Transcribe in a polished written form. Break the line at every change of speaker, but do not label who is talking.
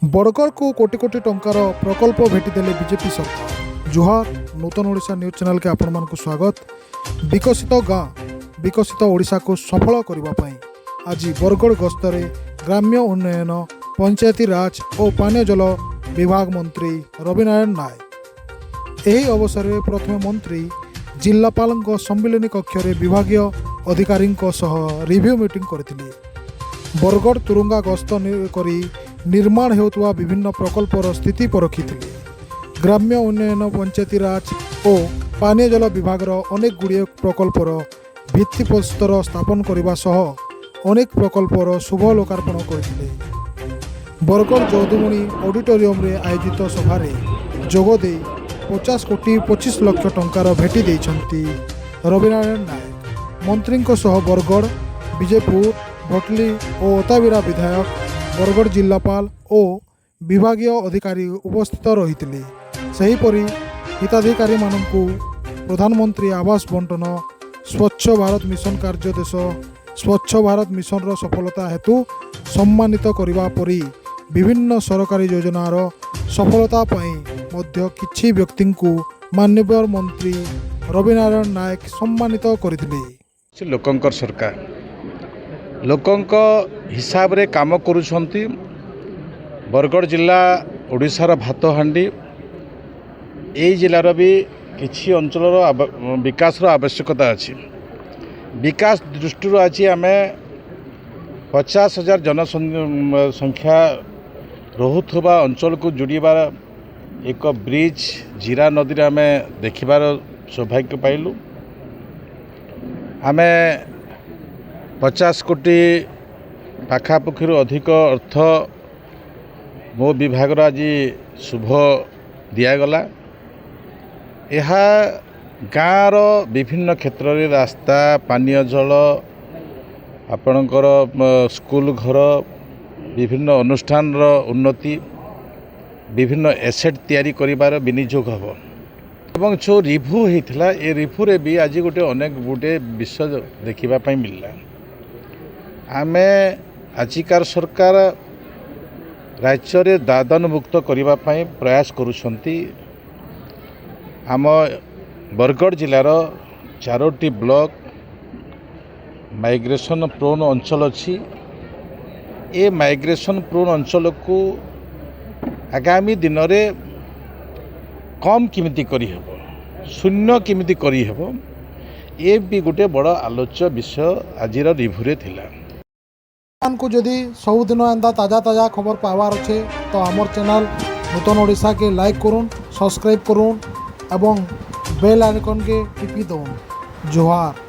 ବରଗଡ଼କୁ କୋଟି କୋଟି ଟଙ୍କାର ପ୍ରକଳ୍ପ ଭେଟିଦେଲେ ବିଜେପି ସରକାର। ଜୁହାର, ନୂତନ ଓଡ଼ିଶା ନ୍ୟୁଜ୍ ଚ୍ୟାନେଲକେ ଆପଣମାନଙ୍କୁ ସ୍ୱାଗତ। ବିକଶିତ ଗାଁ, ବିକଶିତ ଓଡ଼ିଶାକୁ ସଫଳ କରିବା ପାଇଁ ଆଜି ବରଗଡ଼ ଗସ୍ତରେ ଗ୍ରାମ୍ୟ ଉନ୍ନୟନ, ପଞ୍ଚାୟତିରାଜ ଓ ପାନୀୟ ଜଳ ବିଭାଗ ମନ୍ତ୍ରୀ ରବିନାରାୟଣ ନାୟକ। ଏହି ଅବସରରେ ପ୍ରଥମେ ମନ୍ତ୍ରୀ ଜିଲ୍ଲାପାଳଙ୍କ ସମ୍ମିଳନୀ କକ୍ଷରେ ବିଭାଗୀୟ ଅଧିକାରୀଙ୍କ ସହ ରିଭ୍ୟୁ ମିଟିଂ କରିଥିଲେ। ବରଗଡ଼ ତୁରୁଙ୍ଗା ଗସ୍ତ କରି ନିର୍ମାଣ ହେଉଥିବା ବିଭିନ୍ନ ପ୍ରକଳ୍ପର ସ୍ଥିତି ପରଖିଥିଲେ। ଗ୍ରାମ୍ୟ ଉନ୍ନୟନ, ପଞ୍ଚାୟତିରାଜ ଓ ପାନୀୟ ଜଳ ବିଭାଗର ଅନେକ ଗୁଡ଼ିଏ ପ୍ରକଳ୍ପର ଭିତ୍ତିପ୍ରସ୍ତର ସ୍ଥାପନ କରିବା ସହ ଅନେକ ପ୍ରକଳ୍ପର ଶୁଭ ଲୋକାର୍ପଣ କରିଥିଲେ। ବରଗଡ଼ ଯଦୁମଣି ଅଡିଟୋରିୟମରେ ଆୟୋଜିତ ସଭାରେ ଯୋଗ ଦେଇ 50 କୋଟି 25 ଲକ୍ଷ ଟଙ୍କାର ଭେଟି ଦେଇଛନ୍ତି ରବିନାରାୟଣ ନାୟକ। ମନ୍ତ୍ରୀଙ୍କ ସହ ବରଗଡ଼, ବିଜେପୁର, ଭଟଲି ଓ ଅତାବିରା ବିଧାୟକ, ବରଗଡ଼ ଜିଲ୍ଲାପାଳ ଓ ବିଭାଗୀୟ ଅଧିକାରୀ ଉପସ୍ଥିତ ରହିଥିଲେ। ସେହିପରି ହିତାଧିକାରୀମାନଙ୍କୁ ପ୍ରଧାନମନ୍ତ୍ରୀ ଆବାସ ବଣ୍ଟନ, ସ୍ୱଚ୍ଛ ଭାରତ ମିଶନ କାର୍ଯ୍ୟଦେଶ, ସ୍ୱଚ୍ଛ ଭାରତ ମିଶନର ସଫଳତା ହେତୁ ସମ୍ମାନିତ କରିବା ପରି ବିଭିନ୍ନ ସରକାରୀ ଯୋଜନାର ସଫଳତା ପାଇଁ ମଧ୍ୟ କିଛି ବ୍ୟକ୍ତିଙ୍କୁ ମାନ୍ୟବର ମନ୍ତ୍ରୀ ରବିନାରାୟଣ ନାୟକ ସମ୍ମାନିତ କରିଥିଲେ।
ସେ ଲୋକଙ୍କର ସରକାର, ଲୋକଙ୍କ ହିସାବରେ କାମ କରୁଛନ୍ତି। ବରଗଡ଼ ଜିଲ୍ଲା ଓଡ଼ିଶାର ଭାତ ହାଣ୍ଡି। ଏଇ ଜିଲ୍ଲାର ବି କିଛି ଅଞ୍ଚଳର ବିକାଶର ଆବଶ୍ୟକତା ଅଛି। ବିକାଶ ଦୃଷ୍ଟିରୁ ଆଜି ଆମେ 50,000 ଜନସଂଖ୍ୟା ରହୁଥିବା ଅଞ୍ଚଳକୁ ଯୋଡ଼ିବାର ଏକ ବ୍ରିଜ୍ ଜିରା ନଦୀରେ ଆମେ ଦେଖିବାର ସୌଭାଗ୍ୟ ପାଇଲୁ। ଆମେ 50 କୋଟି ପାଖାପାଖିରୁ ଅଧିକ ଅର୍ଥ ମୋ ବିଭାଗର ଆଜି ଶୁଭ ଦିଆଗଲା। ଏହା ଗାଁର ବିଭିନ୍ନ କ୍ଷେତ୍ରରେ ରାସ୍ତା, ପାନୀୟ ଜଳ, ଆପଣଙ୍କର ସ୍କୁଲ ଘର, ବିଭିନ୍ନ ଅନୁଷ୍ଠାନର ଉନ୍ନତି, ବିଭିନ୍ନ ଏସେଟ୍ ତିଆରି କରିବାର ବିନିଯୋଗ ହେବ। ଏବଂ ଯେଉଁ ରିଭ୍ୟୁ ହେଇଥିଲା, ଏ ରିଭ୍ୟୁରେ ବି ଆଜି ଗୋଟେ ଅନେକ ଗୁଡ଼ିଏ ବିଷୟ ଦେଖିବା ପାଇଁ ମିଳିଲା। ଆମେ ଆଜିକାର ସରକାର ରାଜ୍ୟରେ ଦାଦନ ମୁକ୍ତ କରିବା ପାଇଁ ପ୍ରୟାସ କରୁଛନ୍ତି। ଆମ ବରଗଡ଼ ଜିଲ୍ଲାର ଚାରୋଟି ବ୍ଲକ ମାଇଗ୍ରେସନ୍ ପ୍ରୋନ୍ ଅଞ୍ଚଳ ଅଛି। ଏ ମାଇଗ୍ରେସନ୍ ପ୍ରୋନ୍ ଅଞ୍ଚଳକୁ ଆଗାମୀ ଦିନରେ କମ୍ କେମିତି କରିହେବ, ଶୂନ୍ୟ କେମିତି କରିହେବ, ଏ ବି ଗୋଟେ ବଡ଼ ଆଲୋଚ୍ୟ ବିଷୟ ଆଜିର ରିଭ୍ୟୁରେ ଥିଲା।
କୁ ଯଦି ସବୁଦିନ ଏନ୍ତା ତାଜା ତାଜା ଖବର ପାଇବାର ଅଛେ, ତ ଆମର ଚ୍ୟାନେଲ୍ ନୂତନ ଓଡ଼ିଶାକେ ଲାଇକ୍ କରୁନ୍, ସବସ୍କ୍ରାଇବ୍ କରୁନ୍ ଏବଂ ବେଲ୍ ଆଇକନ୍କେ ଟିପି ଦଉନ୍। ଜୁହାର।